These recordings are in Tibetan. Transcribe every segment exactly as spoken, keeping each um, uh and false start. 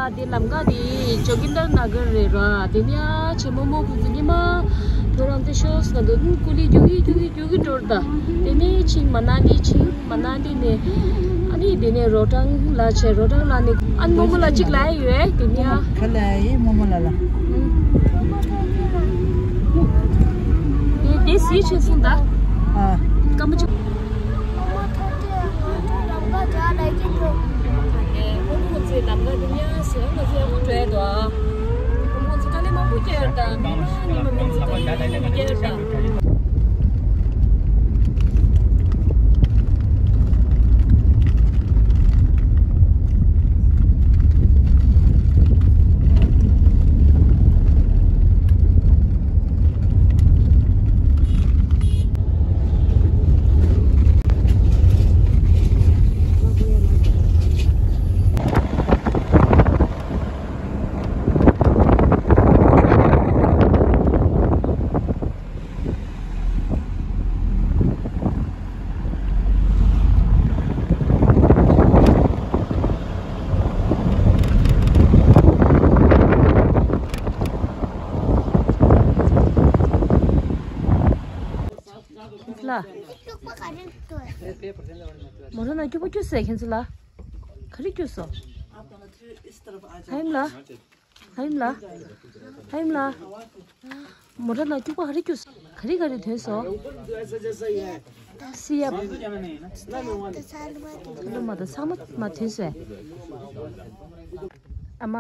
ཨ་དེ་ལམ་ཀ་དེ་ཇོ་གིན་དར་ན་གར་རེད་ར། དེ་ནས་ཨ་ཆེན་མོ་མོ་ཁུ་ཚོ་ཉི་མ་ཐོ་རང་དེ་ཤོས་ན་འདུག་ཀུ་ལི་རྒྱུག་གི་རྒྱུག་གི་རྒྱུག་གི་འགྲོ་ར་ད། དེ་ནས་ཆིང་མ་ན་ལི་ཆིང་མ་ན་ལི་ནས་ཨ་ནི་དེ་ནས་རོ་ཀྲང་ལ་ཆེ། རོ་ཀྲང་ལ་ནས་ཨ་ནི་མོ་མོ་ལ་གཅིག་ལ་ཡོད་དེ་ནས་ཨ། ག་ལ་ཡི་མོ་མོ་ལ་ལ། དེ་དེ་སི་ཆེ་སོང་ད། ཨ། སྐམ་པོ་ཆེ། ཁོང་ཚོས་ལམ་ཁ་དེ་ཡང་ཟེར་ང་ཚོ་ཡག་པོ་འགྲོ་ཡ་འདུག་ཨ། ཁོང་ཚོས་དཀའ་ལས་མང་པོ་བསྐྱལ་ཡོད་ད། ཉི་མ་ཉི་མ་མི་ཚེ་དཀའ་ལས་མང་པོ་བསྐྱལ་ཡོད་ད། ལ། མོ་རང་ན་སྐྱུག་པ་སྐྱུག་ཟེར་ཁྱེད་ཚོ་ལ། ག་རེ་སྐྱུག་སོང་། ཧ་ཡིམ་ལ། ཧ་ཡིམ་ལ། ཧ་ཡིམ་ལ། མོ་རང་ན་སྐྱུག་པ་ག་རེ་སྐྱུག་སོང་། ག་རེ་ག་རེ་ཐོན་སོང་། སི་ཡབ། ལོ་མ་དང་ཚང་མ་མ་ཐོན་སོང་། ཨ་མ།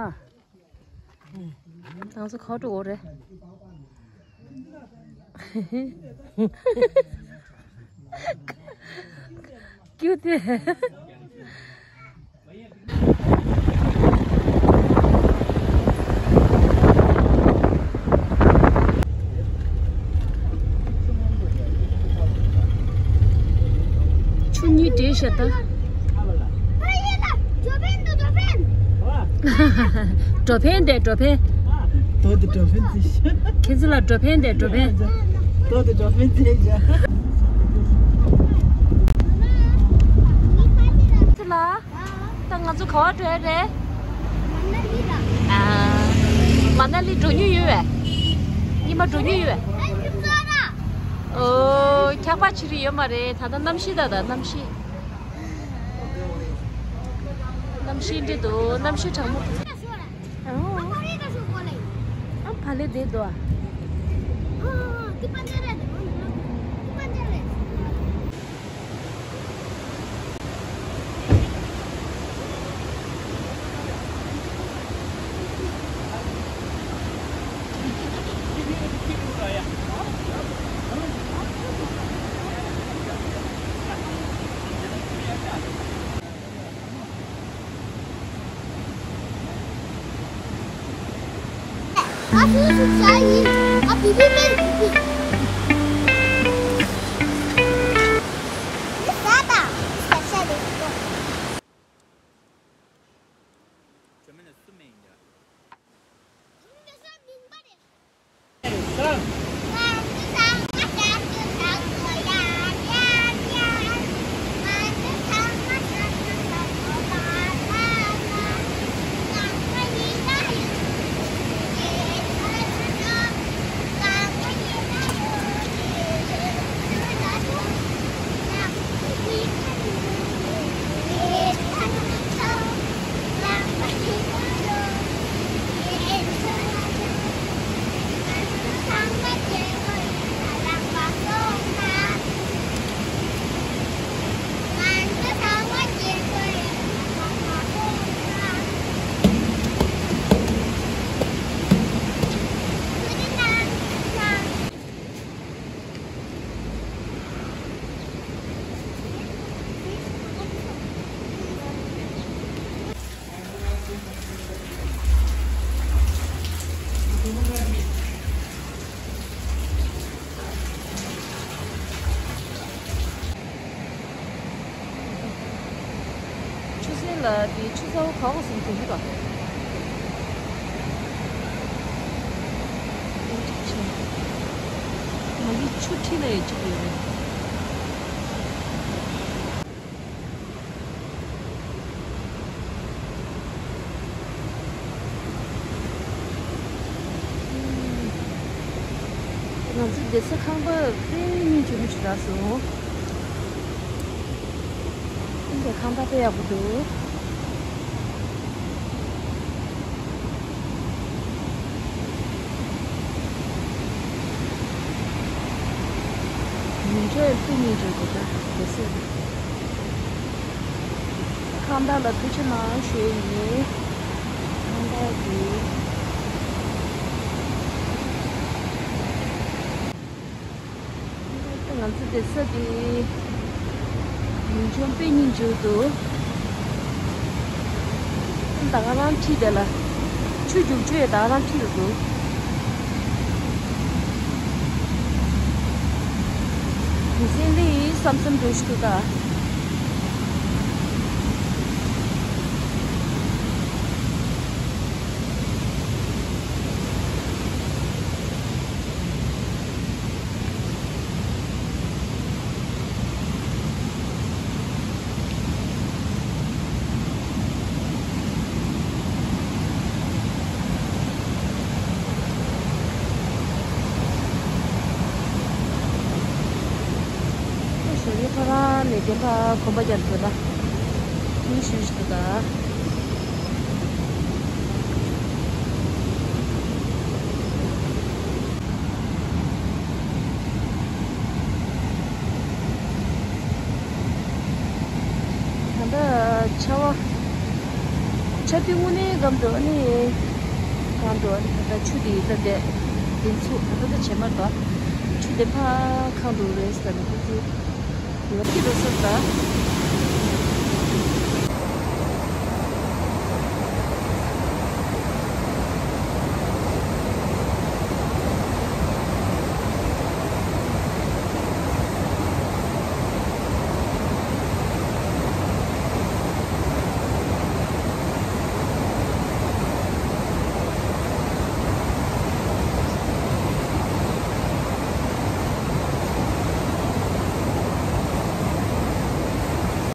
ང་ཚོ་ག་པར་འགྲོ་དགོས་རེད། ཀྱུ་ཏེ། ཆུ་གཉིས་འདྲེས་བཞག་ད། འགྲོ་ཕན་དེ་འགྲོ་ཕན། དོ་དེ་འགྲོ་ཕན་དེ། ཁྱེད་ཚོ་ལ་འགྲོ་ཕན་དེ་འགྲོ་ཕན། དོ་དེ་འགྲོ་ཕན་དེ་བཞག་ཚོ་ལ། ད་ང་ཚོ་ག་པར་འགྲོ་ཡ་རེད། མ་ན་ལི་ལ། ཨ། མ་ན་ལི་འགྲོ་མྱོང་ཡོད་པས། ཉི་མ་འགྲོ་མྱོང་ཡོད་པས། ཨོ། འཁྱག་པ་ཆེ་རིགས་ཡོད་མ་རེད། ད་ལྟ་གནམ་གཤིས་ད་ད་གནམ་གཤིས། གནམ་གཤིས་འདི་འདུག་གནམ་གཤིས་གྲང་མོ་འདུག་ཨ། ཨ་ཕ་ལེ་བསྡད་འདུག་ཨ། ཨ་ཕོ་ཤུགས་ས་ཡིན། ཨ་བི་བི་མེར་བི་བི། འདི་ཟ་དང་། འདི་ཟ་ཤ་རེད་འདུག་ཆུ་སྲིན་ལ་དེ་ཆུ་ཚ་བོ་ག་བ་སོང་དོན་གྱི་དང་། མ་གི་ཆུ་ཁྲི་ལ་ཡོད་ཅིག་ཡོད་རེད། ང་ཚོའི་བསྡད་ས་ཁང་པ་དཔེ་སྙིང་རྗེ་པོ་ཞིག་རག་སོང་། འདི་ཁང་པ་དཔེ་ཡག་པོ་འདུག་ཉིན་གྲོ་ཡང་དཔེ་སྙིང་རྗེ་པོ་འདུག་བསྡད་ས། ཁང་བདག་ལ་ཐུགས་རྗེ་གནང་ཞུ་ཡི་ཡིན། ཁང་བདག་གིས། ང་ཚོ་བསྡད་ས་དེ་ཉིན་གྲོ་དཔེ་སྙིང་རྗེ་པོ་འདུག་ད་ག་རང་འཁྲིས་དེ་ལ། ཆུ་རྒྱུག་ཆུ་ཡང་ད་ག་རང་འཁྲིས་ལ་འདུག་དེ་སེང་ལི་བསམ་བསམ་འགྲོ་ཞིག་ཏུ་ད། ཞོགས་ཀས་ཁོ་རང་ནས་དེ་ཕར་གོམ་པ་རྒྱབ་འདུག་ན། ཁྱིམ་ཞུ་ཞིག་འདུག་ད། ད་ལྟ་ཆར་པ། ཆར་དུས་དངོས་གནས་སྐམ་འདུག་ཨ་ནི། གང་འདུག་ཨ་ནི་ད་ལྟ་ཆུ་དེ་ད་ལྟ་དེ་ཚུགས་ད་ལྟ་ད་བྱེ་མར་དང་། ཆུ་དེ་ཕར་གང་འདུག་རེད་ཟེར་ནས་ཁོ་ཚོས་ཡོད་ཀྱི་འདུག་ཟེར་ད།